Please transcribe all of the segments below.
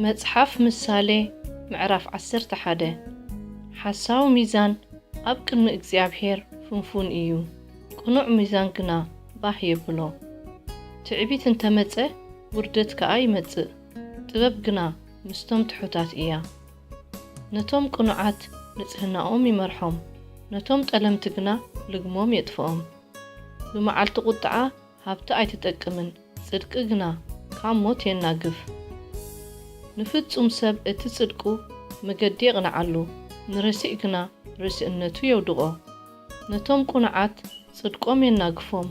መጽሓፍ ምሳሌ ምዕራፍ ዓሰርተ ሓደ። ሓሳዊ ሚዛን ኣብ ቅድሚ እግዚኣብሔር ፍንፉን እዩ፣ ቅኑዕ ሚዛን ግና ባህ የብሎ። ትዕቢት እንተ መጸ፣ ውርደት ከኣ ይመጽእ፣ ጥበብ ግና ምስቶም ትሑታት እያ። ነቶም ቅኑዓት ንጽህናኦም ይመርሖም፣ ነቶም ጠለምቲ ግና ልግሞም የጥፍኦም። ብመዓልቲ ቁጥዓ ሃብቲ ኣይትጠቅምን፣ ጽድቂ ግና ካብ ሞት የናግፍ። ንፍጹም ሰብ እቲ ጽድቁ መገዲ የቕንዓሉ፣ ንረሲእ ግና ርስእነቱ የውድቖ። ነቶም ቅኑዓት ጽድቆም የናግፎም፣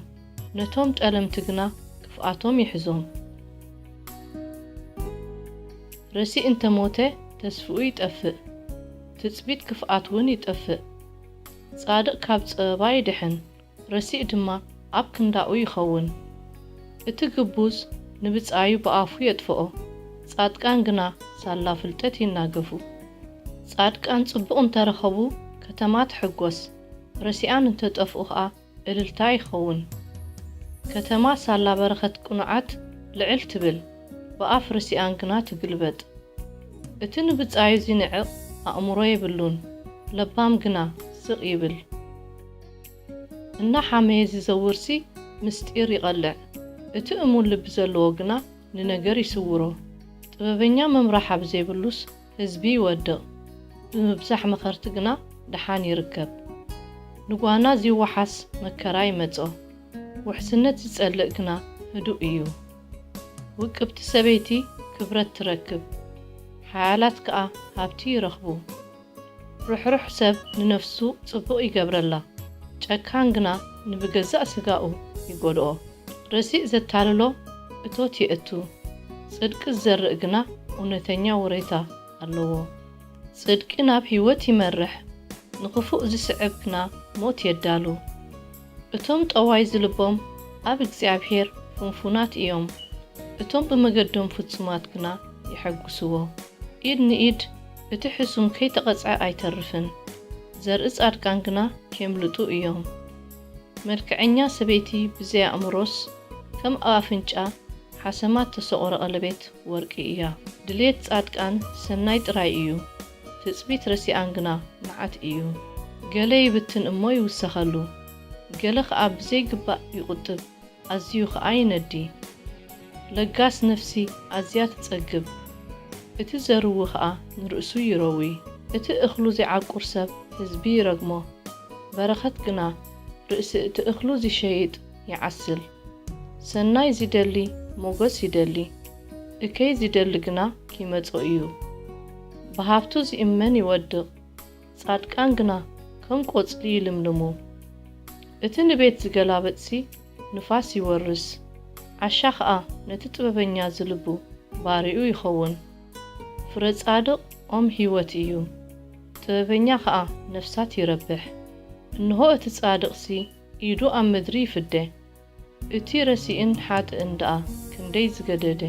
ነቶም ጠለምቲ ግና ክፍኣቶም ይሕዞም። ረሲእ እንተ ሞተ ተስፍኡ ይጠፍእ፣ ትጽቢት ክፍኣት እውን ይጠፍእ። ጻድቕ ካብ ጸበባ ይድሕን፣ ረሲእ ድማ ኣብ ክንዳኡ ይኸውን። እቲ ግቡዝ ንብጻዩ ብኣፉ የጥፍኦ፣ ጻድቃን ግና ሳላ ፍልጠት ይናገፉ። ጻድቃን ጽቡቕ እንተ ረኸቡ ከተማ ትሕጎስ፣ ረሲኣን እንተ ጠፍኡ ኸኣ እልልታ ይኸውን። ከተማ ሳላ በረኸት ቅኑዓት ልዕል ትብል፣ ብኣፍ ረሲኣን ግና ትግልበጥ። እቲ ንብጻዩ ዚንዕቕ ኣእምሮ የብሉን፣ ለባም ግና ስቕ ይብል። እናሓመየ ዚዘውርሲ ምስጢር ይቐልዕ፣ እቲ እሙን ልቢ ዘለዎ ግና ንነገር ይስውሮ። ጥበበኛ መምርሓ ብዘይብሉስ ህዝቢ ይወድቕ፣ ብምብዛሕ መኸርቲ ግና ደሓን ይርከብ። ንጓና ዚወሓስ መከራ ይመጾ፣ ውሕስነት ዚጸልእ ግና ህዱእ እዩ። ውቅብቲ ሰበይቲ ክብረት ትረክብ፣ ሓያላት ከኣ ሃብቲ ይረኽቡ። ርሕሩሕ ሰብ ንነፍሱ ጽቡቕ ይገብረላ፣ ጨካን ግና ንብገዛእ ስጋኡ ይጎድኦ። ረሲእ ዘታልሎ እቶት የእቱ፣ ጽድቂ ዝዘርእ ግና እውነተኛ ወሬታ ኣለዎ። ጽድቂ ናብ ህይወት ይመርሕ፣ ንኽፉእ ዝስዕብ ግና ሞት የዳሉ። እቶም ጠዋይ ዝልቦም ኣብ እግዚኣብሔር ፍንፉናት እዮም፣ እቶም ብመገዶም ፍጹማት ግና የሐጉስዎ። ኢድ ንኢድ እቲ ሕሱም ከይተቐጽዐ ኣይተርፍን፣ ዘርኢ ጻድቃን ግና ኬምልጡ እዮም። መልክዐኛ ሰበይቲ ብዘይ ኣእምሮስ ከም ኣብ ኣፍንጫ ሓሰማ እተሰቖረ ቀለቤት ወርቂ እያ። ድሌት ጻድቃን ሰናይ ጥራይ እዩ፣ ትጽቢት ረሲኣን ግና መዓት እዩ። ገለ ይብትን እሞ ይውሰኸሉ፣ ገለ ኸኣ ብዘይግባእ ይቑጥብ፣ ኣዝዩ ኸኣ ይነዲ። ለጋስ ነፍሲ ኣዝያ ትጸግብ፣ እቲ ዘርዊ ኸኣ ንርእሱ ይረዊ። እቲ እኽሉ ዘይዓቁር ሰብ ህዝቢ ይረግሞ፣ በረኸት ግና ርእሲ እቲ እኽሉ ዚሸይጥ ይዓስል። ሰናይ ዚደሊ ሞገስ ይደሊ፣ እከይ ዚደሊ ግና ኪመጾ እዩ። ብሃብቱ ዚእመን ይወድቕ፣ ጻድቃን ግና ከም ቈጽሊ ይልምልሙ። እቲ ንቤት ዚገላብጥሲ ንፋስ ይወርስ፣ ዓሻ ኸኣ ነቲ ጥበበኛ ዝልቡ ባሪኡ ይኸውን። ፍረ ጻድቕ ኦም ህይወት እዩ፣ ጥበበኛ ኸኣ ነፍሳት ይረብሕ። እንሆ እቲ ጻድቕሲ ኢዱ ኣብ ምድሪ ይፍደ፣ እቲ ረሲእን ሓጥእን ደኣ ክንደይ ዝገደደ!